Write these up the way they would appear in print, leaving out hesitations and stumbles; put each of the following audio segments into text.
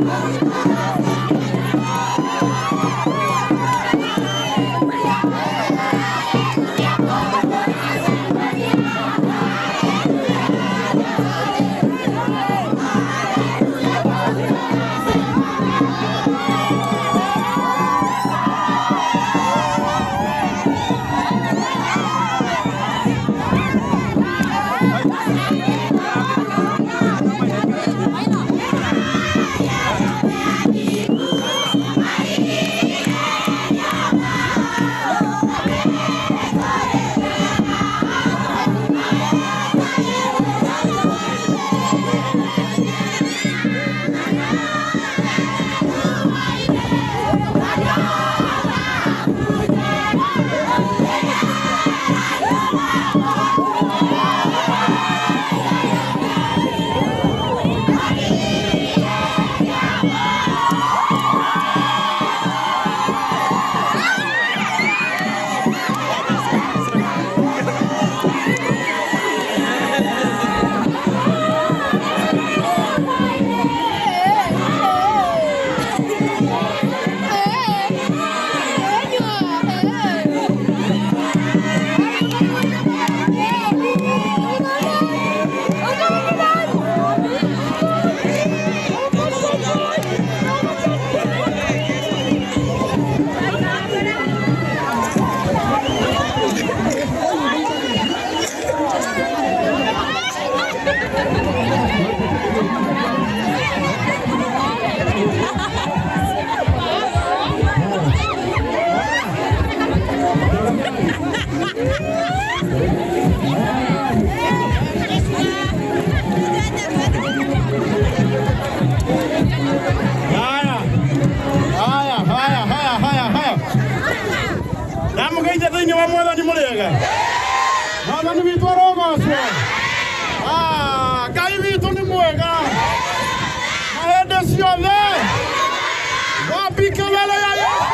Bye. Ciothe. Wapi kelele ya Yesu?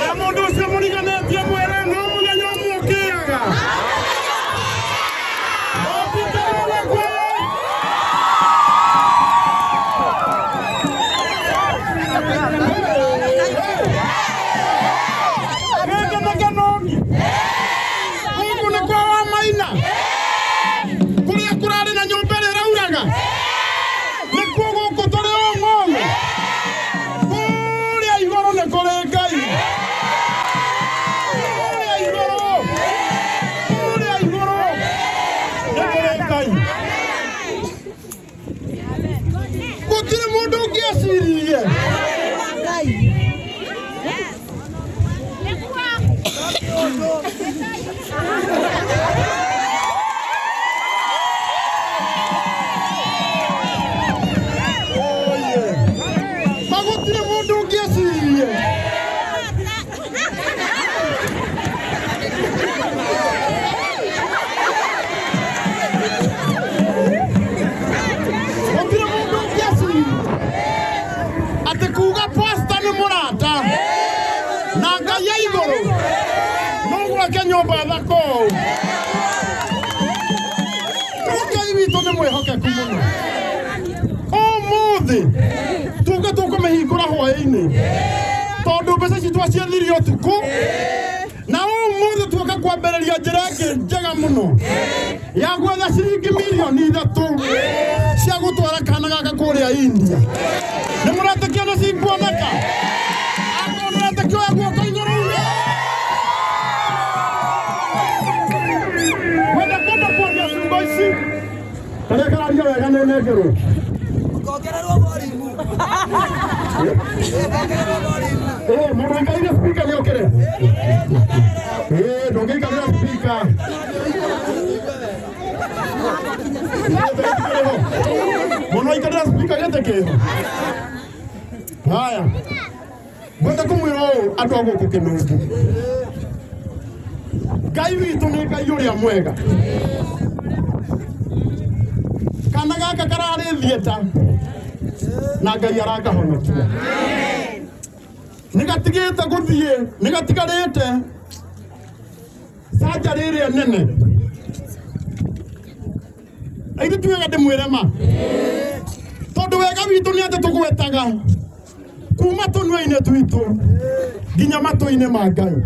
Na mũndũ ũcio mũriganĩtie mwĩre no mũthenya ũmwe ũkĩaga. Wapi kelele kwa Yesu? Gĩkĩ nĩ kĩnũngi. Gũkũ nĩ kwa wa Maina. Kũrĩa kũrarĩ na nyũmba ĩrĩa ĩrauraga. Nĩkuo gũkũ tũrĩ ũmũthĩ. Kũrĩa igũrũ nĩ kũrĩ Ngai. Kũrĩa igũrũ. Kũrĩa igũrũ nĩ kũrĩ Ngai. Gũtirĩ mũndũ ũngĩeciririe. Oye. Ma gũtirĩ mũndũ ũngĩeciririe. Gũtirĩ mũndũ ũngĩeciririe atĩ kuga pasta nĩ mũrata na Ngai e igũrũ no gwake nyũmba thaka ũũ. Ngai witũ nĩ mwĩhokeku mũno. Ũmũthĩ tuge tũkũmĩhingũra hwaĩ-inĩ tondũ mbeca ici twaciethirie ũtukũ na ũmũthĩ tuoka kwambĩrĩria njĩra ĩngĩ njega mũno ya gwetha ciringi mirioni 3 cia gũtwara kana gaka kũrĩa India. Nĩ mũretĩkia nĩ cikuoneka? Akorwo nĩ ũretĩkia oya guoko igũrũ uge. Wenda kwamba kwaria ciugo ici karĩa kararia wega nĩ nengerwo. Kongererwo volume. Kongererwo volume. Eh, mũndũ ũikarĩire speaker nĩ okĩre. Eh, ndũngĩikarĩra speaker. Mũndũ aikarĩra speaker gĩtĩ kĩho. Haya. Ngwenda kũmwĩra ũũ andũ a gũkũ Kĩnungu. Ngai witũ nĩ Ngai ũrĩa mwega. Kana gaka kararĩ thieta na Ngai arakahonokia. Nĩ gatigĩte gũthiĩ, nĩ gatigarĩte surgery ĩrĩa nene. Ithuĩ ti wega ndĩmwĩre ma. Tondũ wega witũ nĩ atĩ tũgwetaga kuma tũnua-inĩ twitũ nginya matũ-inĩ ma Ngai.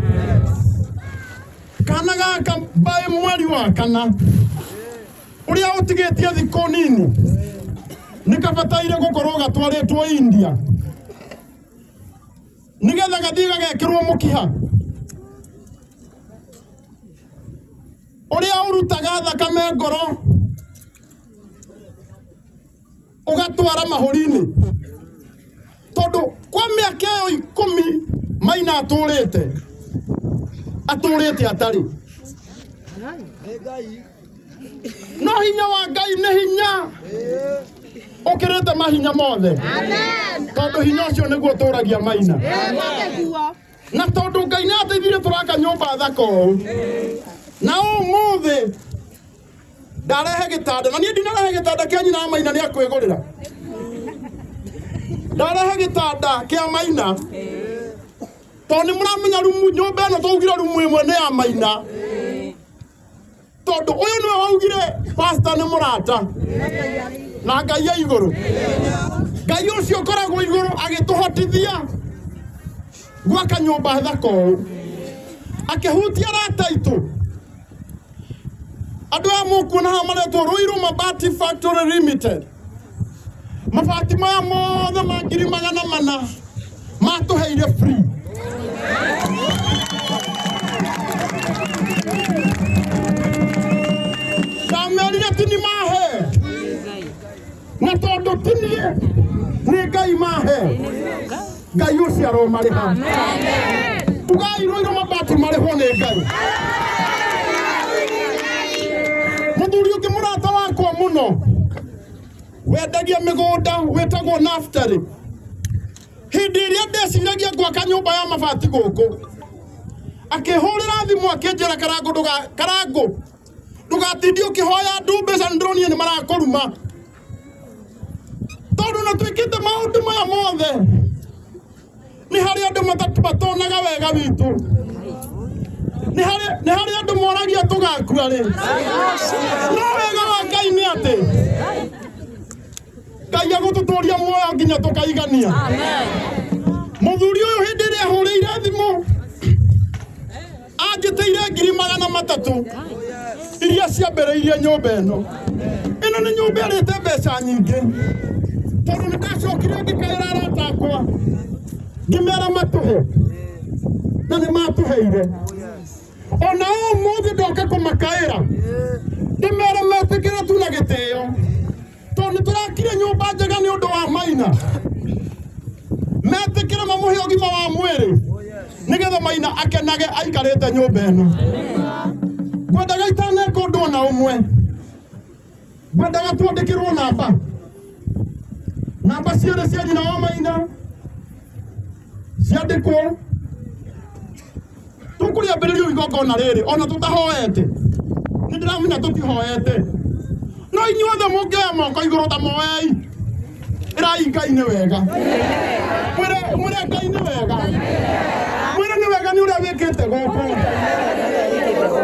Kana gaka mbaĩ mweri wa kana ũrĩa ũtigĩtie thikũ nini nĩ kabataire gũkorwo gatwarĩtwo India nĩgetha gathiĩ gagekĩrwo mũkiha ũrĩa ũrutaga thakame ngoro ũgatwara mahũri-inĩ tondũ kwa mĩaka ĩyo 10 Maina atũrĩte atũrĩte atarĩ Nĩ Ngai. No hinya wa Ngai nĩ hinya ũkĩrĩte mahinya mothe tondũ hinya ũcio nĩguo ũtũragia Maina na tondũ Ngai nĩ ateithirie tũraka nyũmba thaka ũũ na ũmũthĩ ndarehe gĩtanda na niĩ ndinarehe gĩtanda kĩa nyina wa Maina nĩ akwĩgũrĩra ndarehe gĩtanda kĩa Maina tondũ nĩ mũramenya rumu nyũmba ĩno twaugire rumu ĩmwe nĩ ya Maina tondũ ũyũ nĩwe waugire pastor nĩ mũrata na Ngai e igũrũ. Ngai ũcio ũkoragwo igũrũ agĩtũhotithia gwaka nyũmba thaka ũũ akĩhutia arata aitũ andũ aya mũkuona haha maretwo Ruiru Mabati Factory Limited. Mabati maya mothe ma 400,000 matũheire free. Ndamerire tini mahe na tondũ tinie nĩ Ngai mahe Ngai ũcio aromarĩha. Ugai Ruiru Mabati marĩhwo nĩ Ngai. Mũthuri ũngĩ mũrata wakwa mũno wendagia mĩgũnda wĩtagwo Naftali hĩndĩ ĩrĩa ndeciragia gwaka nyũmba ya mabati gũkũ akĩhũrĩra thimũ akĩnjĩra Karangũ ndũga Karangũ Ndũgatindie ũkĩhoya andũ mbeca nĩ ndĩronire nĩ marakũruma. Tondũ na twĩkĩte maũndũ maya mothe nĩ harĩ andũ matonaga wega witũ. Nĩ harĩ andũ moragia tũgakua rĩ. No wega wa Ngai nĩ atĩ Ngai agũtũtũria muoyo nginya tũkaigania. Mũthuri ũyũ hĩndĩ ĩrĩa ahũrĩire thimũ anjĩtĩire 300,000 iria ciambĩrĩirie nyũmba ĩno. Ĩno nĩ nyũmba ĩrĩte mbeca nyingĩ tondũ nĩ ndacokire ngĩkaĩra arata akwa ngĩmera matũhe na nĩ matũheire. Ona ũmũthĩ ndoka kũmakaĩra ndĩmere metĩkĩre tu na gĩtĩo tondũ nĩ tũrakire nyũmba njega nĩ ũndũ wa Maina. Metĩkĩre mamũhe ũgima wa mwĩrĩ nĩgetha Maina akenage aikarĩte nyũmba ĩno. Ngwendaga itaneka ũndũ ona ũmwe, ngwendaga twandĩkĩrwo namba ciothe cia nyina wa Maina ciandĩkwo. Tũkũrĩambĩrĩria igongona rĩrĩ ona tũtahoete, nĩ ndĩramenya tũtihoete, no inyuothe mũngĩoya moko igũrũ ta moei, ĩrai Ngai nĩ wega, mwĩre Ngai nĩ wega, mwĩre nĩ wega nĩ ũrĩa wĩkĩte gũkũ,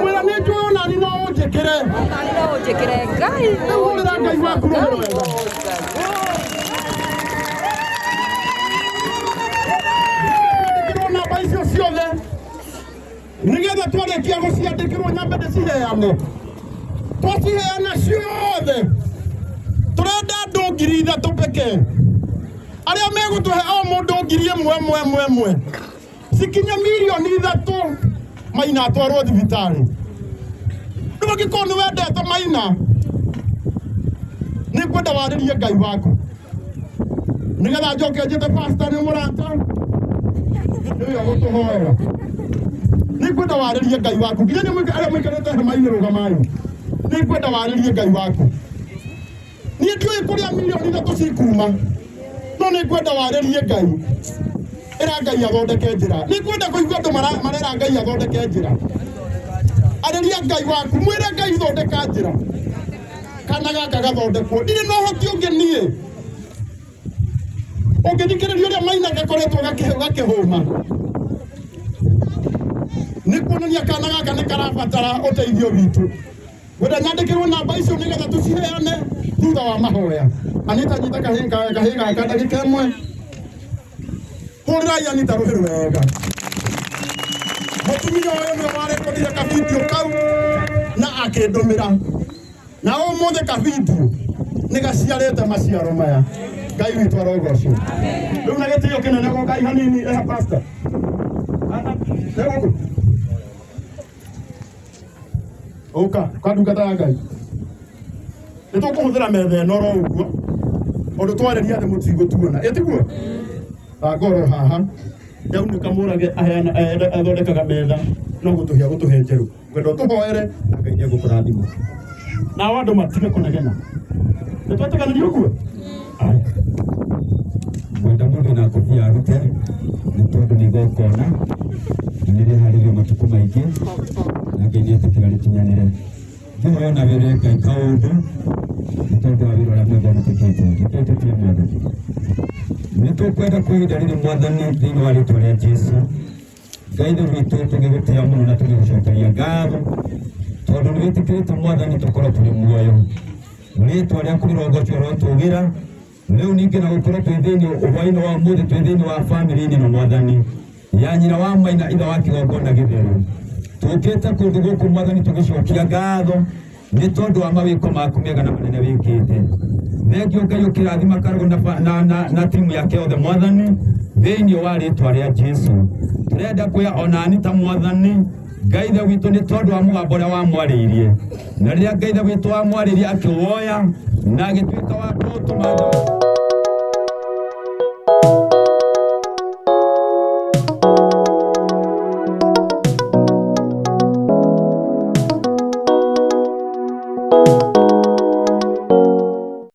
mwĩre nĩ njũĩ onani no ũnjĩkĩre, rĩu hũrĩra Ngai waku rũhĩ wega. Twandĩkĩrwo namba icio ciothe nĩgetha twarĩkia gũciandĩkĩrwo nyambe ndĩciheane. Twaciheana ciothe tũrenda andũ 3,000 pekee arĩa megũtũhe o mũndũ 1,000 ĩmwe ĩmwe ĩmwe cikinye 3,000,000 Maina atwarwo thibitarĩ. Rĩu angĩkorwo nĩ wendete Maina, nĩ ngwenda warĩrie Ngai waku nĩgetha njoke njĩte pastor nĩ mũrata nĩwe ũgũtũhoera. Nĩ ngwenda warĩrie Ngai waku nginya nĩ arĩa mũikarĩte hema-inĩ rũgamai. Nĩ ngwenda warĩrie Ngai waku. Niĩ ndiũĩ kũrĩa 3,000,000 cikuma, no nĩ ngwenda warĩrie Ngai. Ĩra Ngai athondeke njĩra. Nĩ ngwenda kũigua andũ marera Ngai athondeke njĩra. Arĩria Ngai waku, mwĩre Ngai thondeka njĩra kana gaka gathondekwo. Ndirĩ na ũhoti ũngĩ niĩ ũngĩthikĩrĩria ũrĩa Maina gakoretwo gakĩhũma nĩ kuonania kana gaka nĩ karabatara ũteithio witũ. Ngwenda nyandĩkĩrwo namba icio nĩgetha tũciheane thutha wa mahoya. Anita nyita kahĩ gaka ndagĩka ĩmwe. Hũrĩrai Anita rũhĩ wega. Mũtumia ũyũ nĩwe warekondire kabidio kau na akĩndũmĩra, na ũmũthĩ kabidio nĩ gaciarĩte maciaro maya. Ngai witũ arogocwo. Rĩu na gĩtĩo kĩnene go Ngai hanini eha pastor. Gũkũ ũka kwa ndungata ya Ngai. Nĩ tũkũhũthĩra metha ĩno oro ũguo ũndũ twarĩria thĩ mũtigũtuona, ĩtiguo? Ngoro haha yaunĩka mũrage aheana athondekaga metha no gũtũhe gũtũhe njerũ. Ngwenda ũtũhoere na Ngai nĩegũkũrathima. Nao andũ matige kũnegena. Nĩ twetĩkanĩria ũguo? Ngwenda mũndũ na kobia arute nĩ tondũ nĩ igongona na nĩ rĩharĩrio matukũ maingĩ na Ngai nĩetĩkĩra rĩkinyanĩre. Ngĩhoya na wĩre Ngai kaũndũ nĩ tondũ wa wĩra ũrĩa mwega ũrutĩkĩte. Rekei tũtue Mwathani. Nĩ tũkwenda kwa ihinda rĩrĩ Mwathani thĩinĩ wa rĩtwa rĩa Jesũ. Ngai Ithe witũ tũgĩgũtĩĩa mũno na tũgĩgũcokeria ngatho tondũ nĩ wĩtĩkĩrĩte Mwathani tũkorwo tũrĩ muoyo. Rĩtwa rĩaku rĩrogocwo rĩrotũgĩra. Rĩu ningĩ na gũkorwo twĩ thĩinĩ hwaĩ-inĩ wa ũmũthĩ twĩ thĩinĩ wa bamĩrĩ-inĩ ĩno Mwathani ya nyina wa Maina ithe wa kĩgongona gĩtheru. Tũkĩte kũndũ gũkũ Mwathani tũgĩcokia ngatho nĩ tondũ wa mawĩko maku mega na manene wĩkĩte. Thengio Ngai ũkĩrathima Karũgũ na timu yake yothe Mwathani thĩinĩ wa rĩtwa rĩa Jesũ. Tũrenda kuoya ona Anita Mwathani Ngai Ithe witũ nĩ tondũ wa mũgambo ũrĩa wamwarĩirie. Na rĩrĩa Ngai Ithe witũ wamwarĩirie akĩwoya na agĩtuĩka wa kũũtũma